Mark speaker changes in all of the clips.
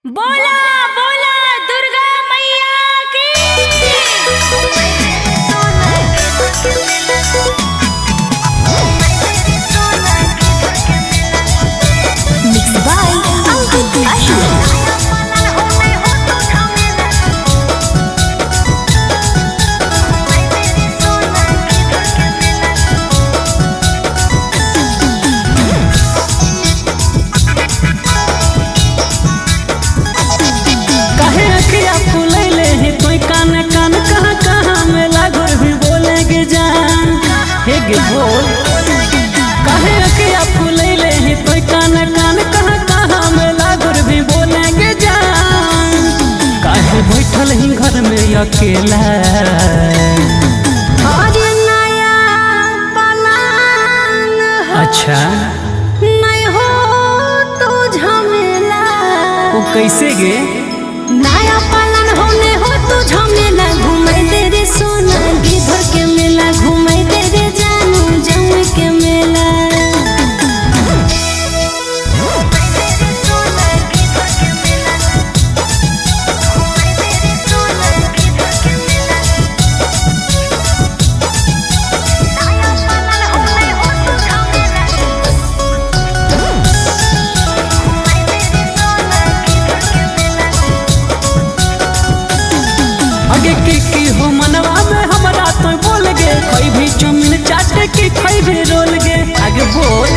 Speaker 1: बोला बोला दुर्गा मैया की। Mix by Ankit Ahir.
Speaker 2: काहे अखिया फुलैले हे तोय कान कान कहाँ कहाँ मेला घुर भी बोले गे जान हे गे बोल। काहे अखिया फुलैले हे तोय कान कान कहाँ कहाँ मेला घुर भी बोले गे जान। काहे बैठल ही घर में अकेला।
Speaker 1: अरे नया पलान हो,
Speaker 2: अच्छा
Speaker 1: नहीं हो तो झमेला।
Speaker 2: वो कैसे गे?
Speaker 1: नया पलान हो नहीं हो तो झमेला। घूमे दे रे सोना गिधर के मेला, घूमे दे रे जानू जम के मेला।
Speaker 2: आगे की हो मनवा में हमरा तो बोल गे, कोई भी चुमिन चाट के कोई भी रोल गे। आगे बोल।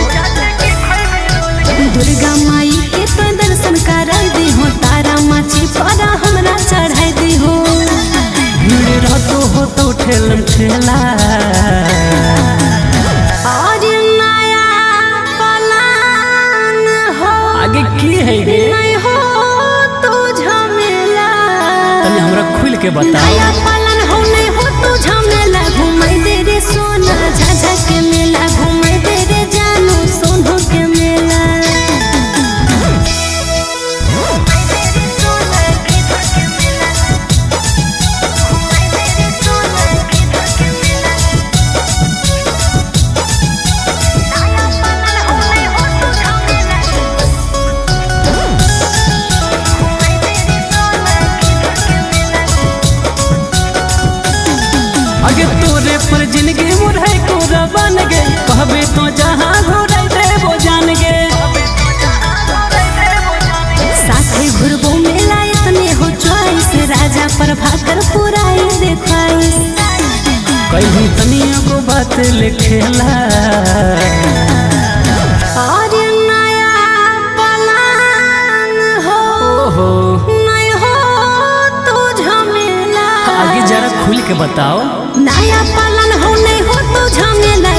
Speaker 1: दुर्गा माई के तो दर्शन करा दी हो, तारा माची पर हमरा चढ़ाई दी हो।
Speaker 2: भीड़ रहतो हो तो ठेलम ठेला।
Speaker 1: और नया पलान हो,
Speaker 2: आगे की है गे?
Speaker 1: नहीं हो तो झमेला।
Speaker 2: तनी हमरा खुल के बताओ।
Speaker 1: नया पलान हो नहीं हो तो झमेला। घूमे दे रे सोना झाझा के मेला, घूमे दे रे जानू सोनू के मेला।
Speaker 2: आगे तोरे पर जिंदगी मुरहै कोरा बन गे, कहबे तो जहाँ घुराई देबो जान गे।
Speaker 1: साथे घुरबो मेला इतने हो चॉइस, राजा प्रभाकर पुराई दे ख्वाइश।
Speaker 2: कहीं तनी एगो बात लिखेला।
Speaker 1: और नया पलान हो,
Speaker 2: ओहो
Speaker 1: नहीं हो तो झमेला।
Speaker 2: आगे जरा खुल के बताओ।
Speaker 1: नया पलान हो नहीं हो तो झमेला।